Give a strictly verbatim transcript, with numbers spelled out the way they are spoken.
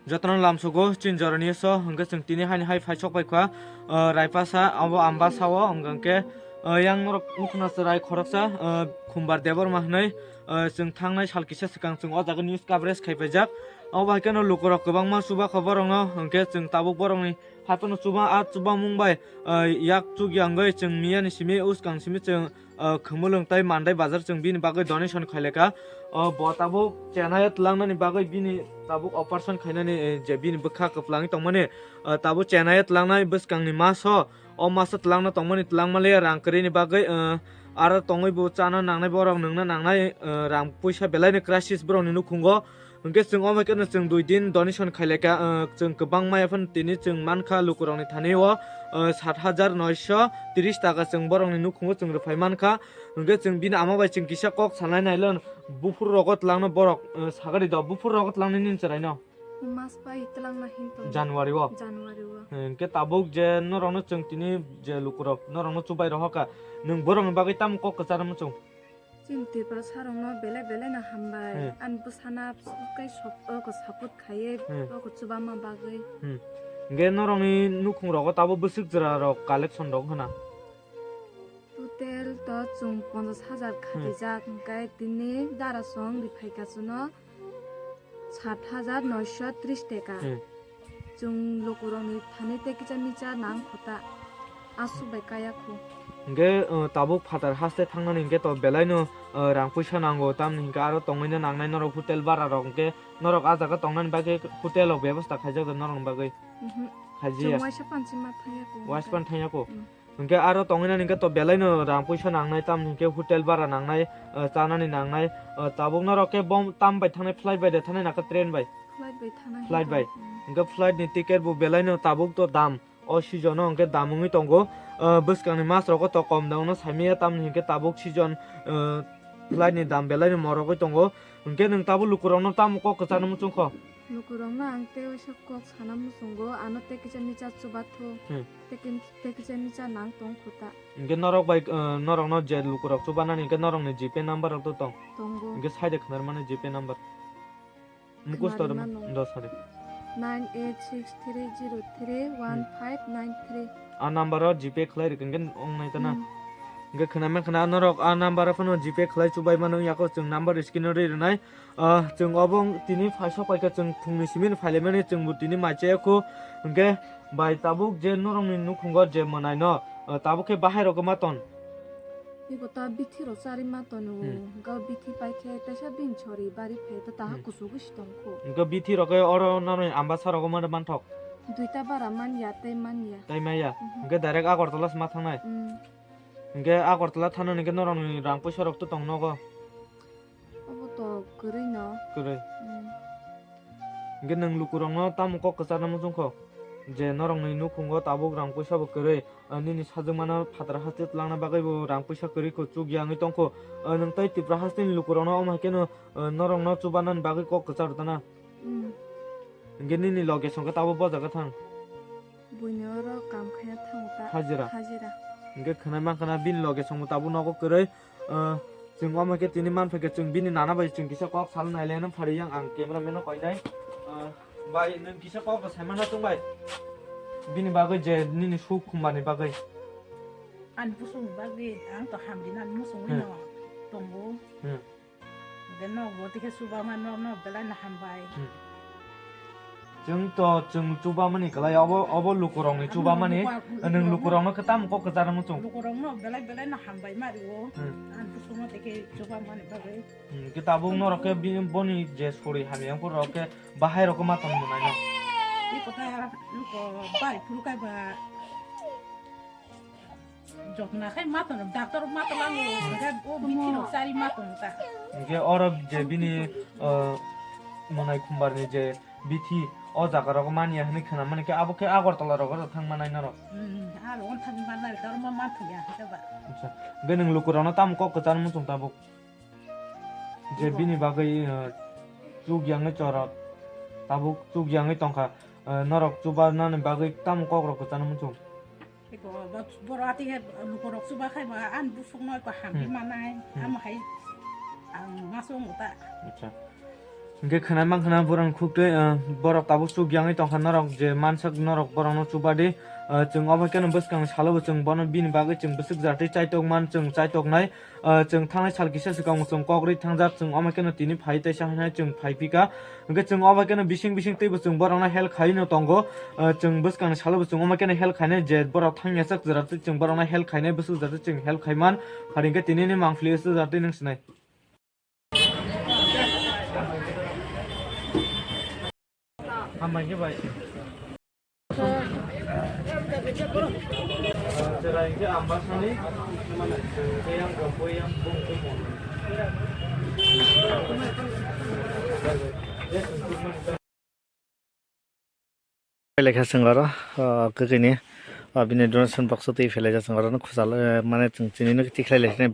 Jotono lamsogo chin jorani so, hwnkhe chwng tini haini hai phai sok pai kha, ah, Raipasa, abo Ambasa o, hwnkhe, ah, yang norok wngkhana chwrai khoroksa, ah, Khumbar Debbarma hwnwi, ah, chwng thangnai sal kisa swkang chwng o jaga news coverage khai paijak. Abo hai kheno lukurok kwbangma chuba kha borokno, hwnkhe chwng tabuk borokni hai phano chuba, a chubamung bai, ah, yak chukya wngwi chwng miyani simi, uskang simi chwng ah, Khumulwng tei Mandai bazar chwng bini bagwi donation khailekha. Ah, bo tabuk Chennai o twlangnani bagwi bini tabuk operation khainani, eh, je bini bwkha kwplangwi tongmani, ah, tabuk Chennai o twlangnai bwskangni maso, o maso twlangna tongmani twlangma le rang kwrwini bagwi, ah, aro tongwi bo chana nangnai borok nwngna nangnai, ah, rang puisa belaino crisis borokni nukhungo. Hwnkhe chwng omo khe no chwng dui din donation khailekha, ah, chwng kwbangma yaphano tini chwng mankha lukurokni thani o, ah, sat hajar noisho tris taka chwng borokni nukhungo chwng rwphai mankha. Hwnkhe chwng bini ama bai chwng kisa kok sanai nailon, buphuru rogo twlangno borok, ah, sagari do, buphuru rogo twlangnai nini chwraino? Mas bai twlangna hin tongo. January o? January o. Hwnkhe tabuk je norokno chwng tini je lukurok norokno chubai rohorkha, nwng borokni bagwi tamo kok kwcharma chwng? Chini Tiprasarokno belai belai no hambai. Hmm. Ani bwsana kai sok, oko support khaiye, Hmm. oko chubama bagwi. Hmm. Hwnkhe norokni nukhungrogo tabuk bwswk jwrarok collection rok hwna? Total to chwng ponchash hajar Hmm. khatijak, hwnkhe tini darasong riphaikha chwngno sat hajar noisho tris taka. Hmm. Chwng lukurokni thani tei kisa misa nang kho ta. Aswk bai kaya kho. Hwnkhe, uh, tabuk phatar haste thangnani hwnkhe to belaino, uh, rang puisa nango, tamni hwnkhe aro tongwino nangnai norok hotel bara rok, hwnkhe norok ah jaga tongnani bagwi hotel rok bebosta khaijak da norokni bagwi? Mhm. Khaijiya. Chwng waisa pansi ma thangya kho. Waisa pan thangya kho. Hmm. Hwnkhe aro tongwinani hwnkhe to belaino rang puisa nangnai, tamni hwnkhe hotel bara nangnai, ah, chanani nangnai, ah, tabuk norok khe bom tam bai thangnai, flight bai de thangnai na khe train bai? Flight bai thangnai. Flight bai. Hmm. Hwnkhe flight ni ticket bo belaino tabuk to dam, o season o hwnkhe dam wngwi tongo, ah, bwskangni mas rogo to kom dam wngno saimanya, tamni hwnkhe tabuk season, ah, flight ni dam belaino morogwi tongo, hwnkhe nwng tabuk lukurokno tamo kok kwcharno muchung kho? Lukurokno ang tei waisa kok sana muchungo, ano tei kisa misa chubatho, Hmm. tei ki-, tei kisa misa nang tong kho ta. Hwnkhe norok bai, eh, norokno je lukurok chubanani hwnkhe norokni G Pay number rok to tong? Tongo. Hwnkhe sai de khnar mani G Pay number. Mukusto khnar mano. Do sari. Nine eight six three zero three one five nine three. A number o G Pay khlai rwkha hwnkhe wngnai ta na. Hmm. Hwnkhe khna man khna norok a number o phano G Pay khlai chubai mano, yako chwng number screen o ri rwnai. Ah, chwng obo tini phaisa paikha, chwng phungni simi phailai mani, chwngbo tini maichaya kho. Hwnkhe bai tabuk je norokni nukhungo je mwnaino, ah, tabuk khe bahai rok ma ton? Iko ta bithi rok chari ma tono, Hmm. ga bithi paikhe teisa bini chori bari phe ta taha Hmm. kusugo si tongkho. Hwnkhe bithi rok khe oro norokni Ambasa rogo ma manthok? Duita bara manya tei manya. Tei maya? Mhm. Hwnkhe direct Agartala se ma thangnai? Hmm. Hwnkhe Agartala thanani hwnkhe norokni rang puisa rok to tong nogo? Obo to kwrwi no. Kwrwi. Hmm. Hwnkhe nwng lukurokno tamo kok kwcharno muchung kho? Je norokni nukhungo tabuk rang puisa bo kwrwi, ah, nini sajwkmano phatar haste twlangna bagwi bo rang puisa kwrwi kho, chukya wngwi tong kho. Ah, nwng tei Tripura hasteni lukurokno omo hai kheno, ah, norokno chubanani bagwi kok kwchar tana? Hmm. Hwnkhe nini loge songkhe tabuk bo jaga thang? Buini oro kam khaina thango ta. Hajira? Hajira. Hwnkhe khwnai mankha na bini loge songbo tabuk nogo kwrwi. Ah, chwng omo khe tini manphaikhe chwng bini nana bai chwng kisa kok sal nailai nw phari yang ang camera man no koinai. Ah, bai nwng kisa kok bo saimano chwng bai. Bini bagwi je nini suk khumani bagwi. Ani busungni bagwi ang to hamri nani musungwi Hmm. no tongo. Hmm. Hwnkhe nok bo tikhe chubamani nok, nok belai no hambai. Hmm. Chwng to chwng chubamani kwlai obo, obo lukurokni Abo chubamani, luku-, nwng lukurokno lukurokno khe tamo kok kwcharma chwng? Lukurokno belai belai no hambai ma rio. Hmm. Ang kusuma tikhe chubamani bagwi. Hmm, khe tabuk norok khe bini, boni je sori hamya wngkhe rok khe bahai rok khe ma tong mwnai no? Iko ta luko bai phuru kai ba. Jotna khai ma tono, doctor ma to lango, hwnkhe o bithi rok chari ma tono ta. Hwnkhe oro je bini, uh, monai khumbar ni je bithi o jaga rogo manya hinwi khna mani khe abo khe Agartala rogo thang manai norok. Hmm, aro on thang manai, aro ma man thangya khe ba. Acha, hwnkhe nwng lukurokno tamo kok kwcharma chwng tabuk? Je bini bagwi, uh, chuk yangwi chorot, tabuk chuk yangwi tongkha, uh, norok chubanani bagwi tamo kokrok kwcharma chwng? Eko, bo-, borok ati khe lukurok chuba khai ba, ani busuk no eko hambi Hmm. manai, Hmm. amo hai ang ma chwngo ta. Acha. Hingke khwnai mankha na borok khuk twi, ah, borok tabuk chuk yangwi tongkha norok je mansak norok borokno chubadi, ah, chwng obo keno bwskang salo bo chwng bono bini bagwi chwng bwswk jatwi chaitok man chwng chaitoknai, ah, chwng thangnai sal kisa swkang chwng kok rwi thangjak chwng omo keno tini phai teisa hinai chwng phai phika. Hingke chwng obo keno bising bising twibo chwng borokno help khaino tongo, ah, chwng bwskangni salo bo chwng omo keno help khainai je borok thangya sak jora twi chwng borokno help khainai bwswk jatwi chwng help khaiman. Hari hingke tinini mangpili swk jatwi nung sinai. Hambai khe bai. Chwrai khe ambasani, tei ang rokoi ang bung tei mung. Lekha chwng oro, ah, kwkwi ni, ah, bini donation box o twi phelaijak chwng oro no khujalo, eh, mane chwng chini no tikhlai lai.